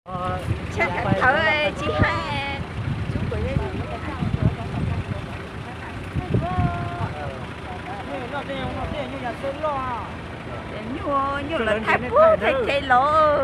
Tshaj thaum tsis hais. Nyuj, nyuj lawv thaij puag thaij thaij los.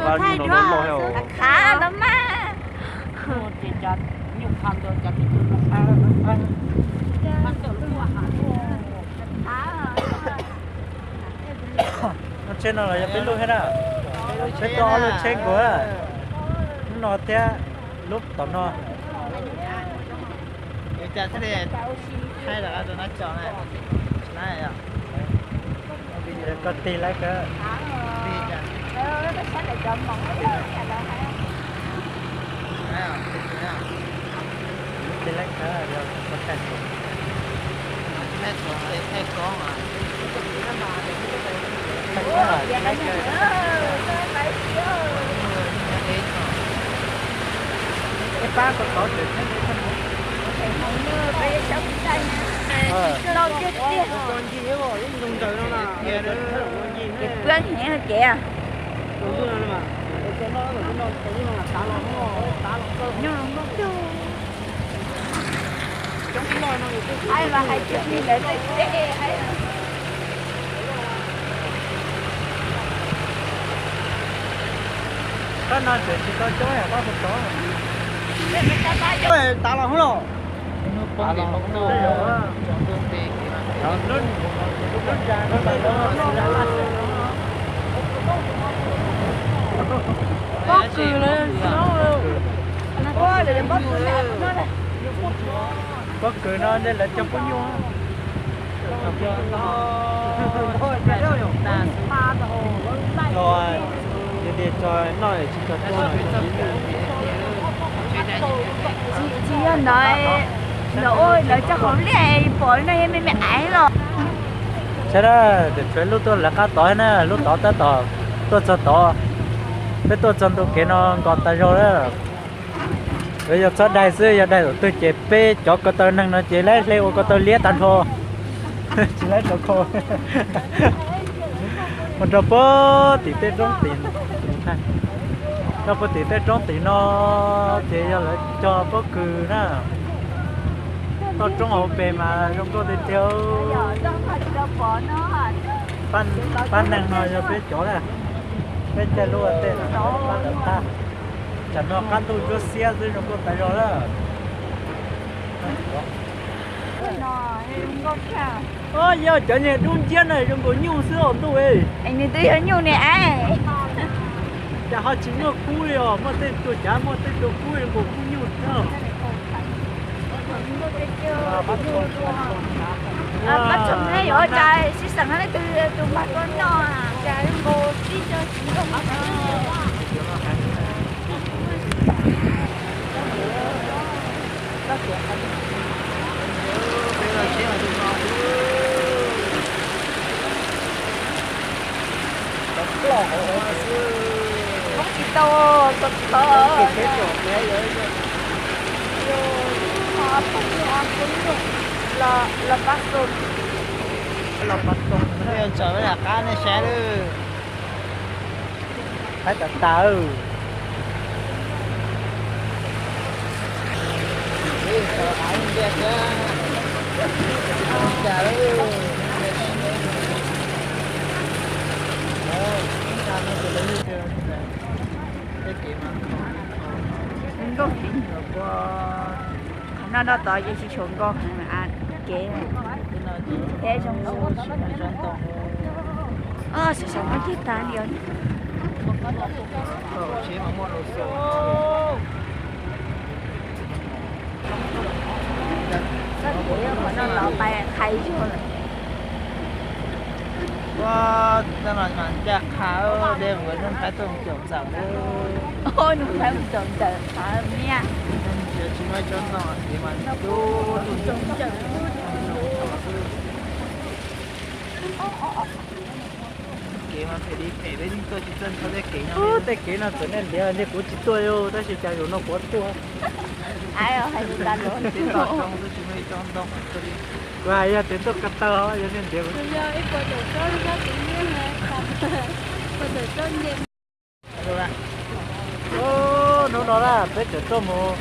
Thaij duab khav no mas. Tsheb no los yog peb lub thiab na. Peb tau ob lub tsheb nkaus, lub no thiab lub tom no. Koj tig lawv kawg. Tig lawv kawg, koj thaij. Peb pab koj tod. Pwb heev kev. Hais mas hais tias li lawv tej teb hais. Koj no tseem tsis tau coob yam koj puas tod. Tav los hub los. Pob kws lawv, pob kws no ntawd lawv cog pub nyuj. Tsis yog ntawd, ntawd ua lawv cog hauv liaj pom no yog me me aiv los. Saib na, tshuav lub tuaj lawv qab tod na, lub tod tab tom tuaj txog tod. Peb tuaj txog ntu kev no nkos tas zog lawm. Yog txhob daig xwb, yog daig thaum twg ces peb cov ko taw neeg no ces laib hle ua ko taw liab tag nrho. Tsis laib rau kho. Mus rau puag tim tej roob tim, rau puag tim tej roob tim no ces yog lawv cog pob kws na. Toj roob hauv pes mas zoo nkauj tiag tiag. Pab neeg no yog peb cov na, peb caij lub ua tej no pab lawv qab. Tsam no qab ntuj ntsuab xiab xwb zoo nkauj tas zog lawm. Yog cov niag dub nciab na zoo nkaus nyuj xwb os ntuj. Nws twb yog nyuj ne. Cas ho tsis muaj kub li os, muaj tej tua cav muaj tej tua kub zoo nkaus kub nyuj xwb. Pab txog ne yuav ua cas sib xeem hab leej twg tus mag koj noj cas zoo nkaus tib co tsis zoo. Poob tsis tau, txog tsis tau. Los pab xo, los pab xo, tsam qab nej saib lawm. Qab tas tas. Nkauj heev. Qhov no noj tod ces tsis tshua nkauj heev kev, peb zoo zoo. Sawv sawv muab cig tas li os. Txoj kev qhov no los pais qhais zog lawm. Ua, tus tag no mas ncaj qha, dej vwm noj qab tuaj caum ntxawm. Noj qab caum ntxawm qhov niaj. Tsis muaj ib tsob no ces mas tus caum ntxawm. Kev mas phem li phem, peb yeej tuaj tsis txawj nrho tej kev no. Tej kev no txawm nej ntiav ntiag kuv tsis tuaj li, tab sis cas zaum no kuv tuaj. Kuv hais yog tias tuaj ko taw, yog nej ntiav kuv. Peb tseem tuaj mus,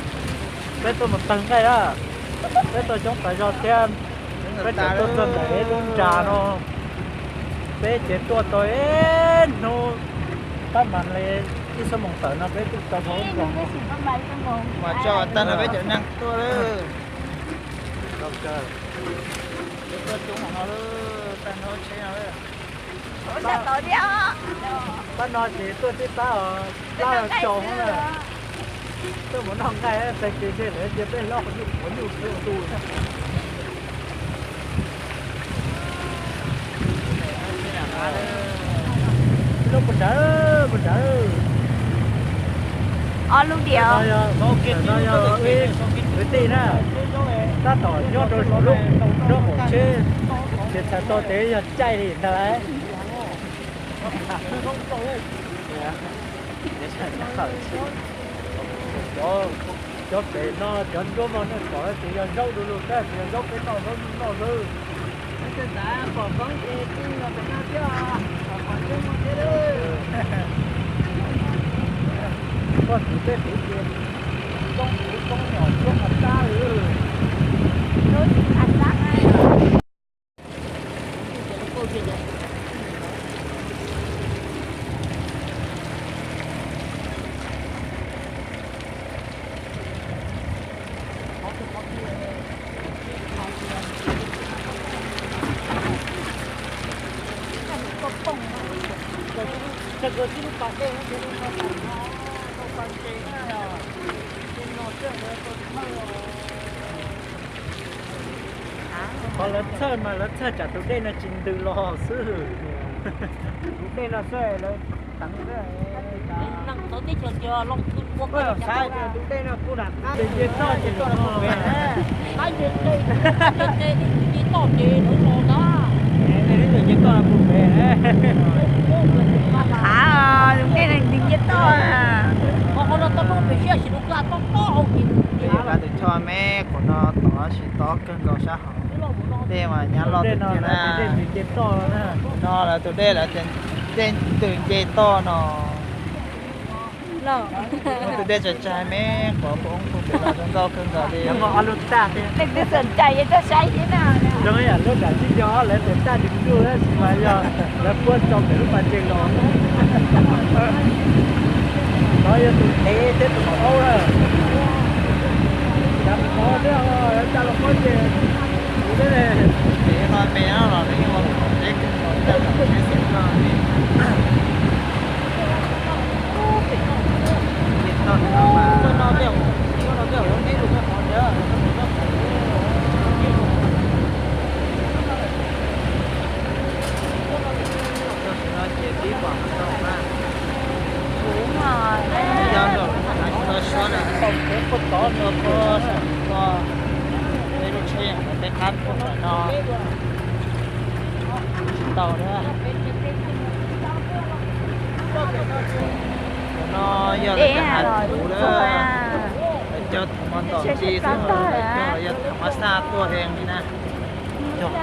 peb tuaj mus tawg nqaij na. Peb tuaj coob tas zog thiab. Peb tseem tuaj txog ntawm ib lub nras no. Peb ces tuaj tau ib hnub, pab mas li ib xuab moos tawm no peb twb tau dhau lub nroog no. Mas tso tag no peb cov neeg tuaj lawm. Peb tuaj coob no lawm, tag nrho tsheb no lawm. Pab no ces tuaj tib pab os, plab los tsaus na. Tuaj mus noj nqaij tag kis ntshe lawv cia peb hlob qhov nyuj quav nyuj xwb. Lub puas nrad, puas nrad. Ob lub diam. No yog ib kwv tij na, tab tom nyob rau saum lub nrob qaum tsheb, ces txhais tau tias yog caij li ntag lauj. Cov pem no cov nruab no nej pom ces yog zaub du lug, tab sis yog zaub peb noj, zaub nyuj noj xwb. Koj tus tej tus tias koob tus koob nyom cuab qhov tab li. Qhov lawv txhawj mas lawv txhawj tsam tus dej no tsis ntws los xwb. Tus dej no xwb lawv teev xwb. Xav tias tus dej no kuj nram qab, nce toj ces toj no puag pem. Nce toj ces lawv los na. Nce toj no puag pem. Av, tus dej no nce toj. Qhov no toj no pem siab sim rau koj toj toj hauv ces. Peb yuav kav tus choj me qhov no tod sis tob kawg nkaus sab hauv. Dej mas nyab loj tiag tiag na. No lawv tus dej lawv tias dej ntws nce toj no. Muaj tus dej tsaig tsaig me qhov poob puag pem los zoo nkauj kawg nkaus li. Leej twg xom cai yeej tuaj saib thiab na. Zoo yam lub dam tsis yog lawv tias taj dim ntuj tab sis mas yog lawv puab tso pem lub pas ntses los. Nov yog tus tev thiab tus maum aub na. Yav qhov thiab, yav cas los pob ces kuv thiab ne. Tus tev no me no los nws yeej ua qhov teb kawg nkaus, teb xeem no me. Tsis tau suab na, peb lub tsheb yeej peb qab puag tom no tsis tau na. Cov no yog lawv cov hav kuv na, lawv cog thaum mas ntom nti xwb, lawv cog los yog thaum mas xaj tuaj heev li na. Cog,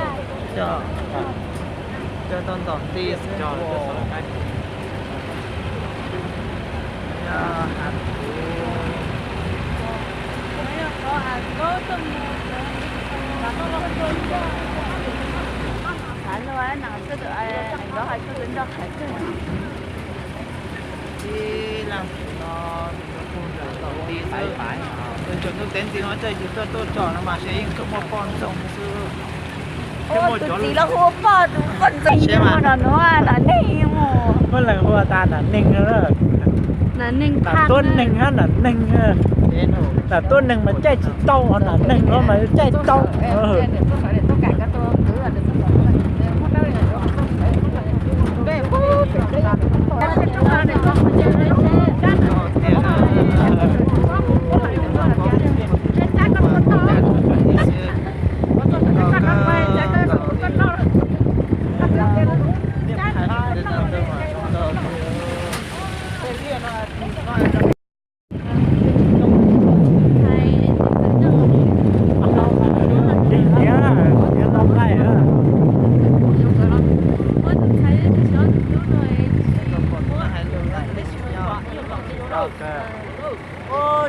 cog tau ntom nti xwb. Yog hav kuv. Ib leej no ntom nti xwb, tseem tus tev ntxiv no txawm yus tuaj tuaj tsom no mas seb yeej tseem muaj poj ntxoog xwb. Tus txiv los hu poj, tus poj ntxoog no no nam neeg. Muaj leej hu tas nam neeg no. Nam neeg, nam tuab neeg hab nam neeg. Nam tuab neeg mas caij tsis tau, nam neeg no mas caij tau. Dig tiag, tiag tau nqaij na. Ub,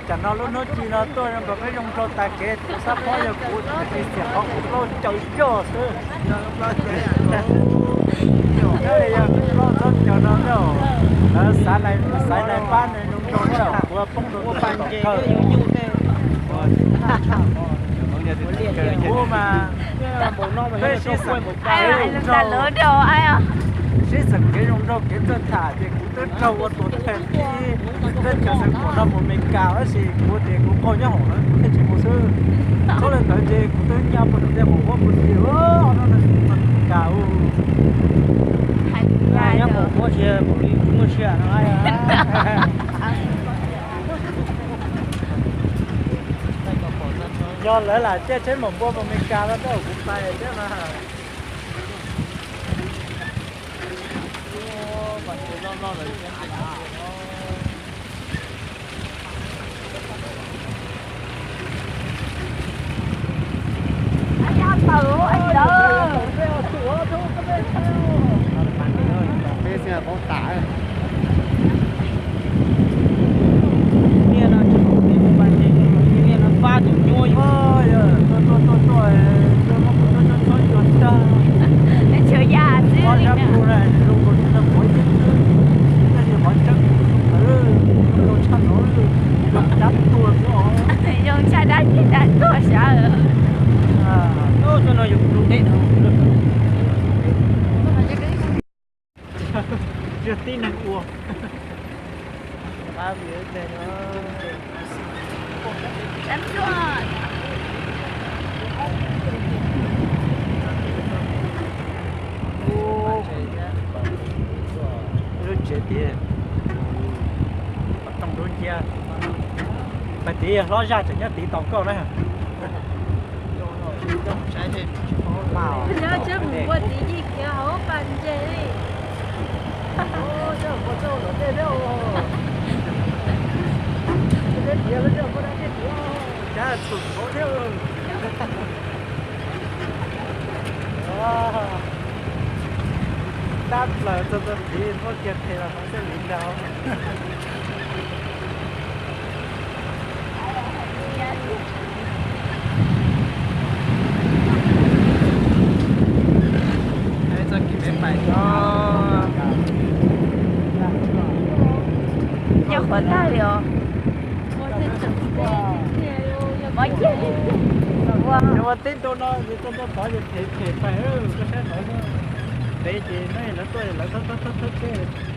tsam no lub hnub ci no tuaj zoo nkaus peb zoo nraug tas kev, tus xab phob yog kuv, tus xiam qhov kuv plaub caug yoj xwb. Nyob li yog kuv plaub txhob caug no na, lawv xaiv nais pab nws zoo nraug na, kuv poob rau tom kawg. Kuv mas peb sib xeem kev zoo nraug, sib xeem kev zoo nraug kev txawj tham ces kuv twb raug ua tus thawj tib teb chaws xeev pum no mus Amelikas, tab sis kuv ces kuv qaug nyob hoom lawv kuv thiaj tsis mus xwb. Txhob li ntawd ces kuv twb nyaj puag tom tej qhov huab puag tim no Amelikas. Nyob hoom huab tsis muaj sia no. Yog lawv lam caij tsheb maum npua mus Amelikas los rau kuv pais thiab mas. Peb xwb paub tas. Niaj no tsis pom kev mus pab ces niaj no pab tus nyuaj yuav. Tuaj tuaj tuaj tuaj, muab kuv txhob txhob yuav tag. Neb tshua yaj xwb. Qhov sab plhu na zoo nkaus tsis tau pov yeeb xwb, tab sis qhov tseeb zoo tawv, zoo nkaus tshaj no, zoo dab tuag xwb os. Zoo tshaj dab tsi dab tuag sav. Tuaj no yus lub dej no. Yog tib neeg ua. Lub tsev tiag, rooj dub nciab. Pais tiv hlob zaj tseem nyob tiv tos koj na. Nyob tsheb mus ua tiv yij kiag hauv pas ntses li. Cab txhum hauv thiab. Tab plaws txog txog tid muab kiag qhia los qhov xwb li ntag. Txoj kev peb pais no yog qhov tag li os. Mov ciaj li. Ua teb ntua no es txog ntua tod ces phem phem pais, koj saib tod xwb. Pem ces no lawv tuaj lawv thawb thawb thawb thawb tsheb.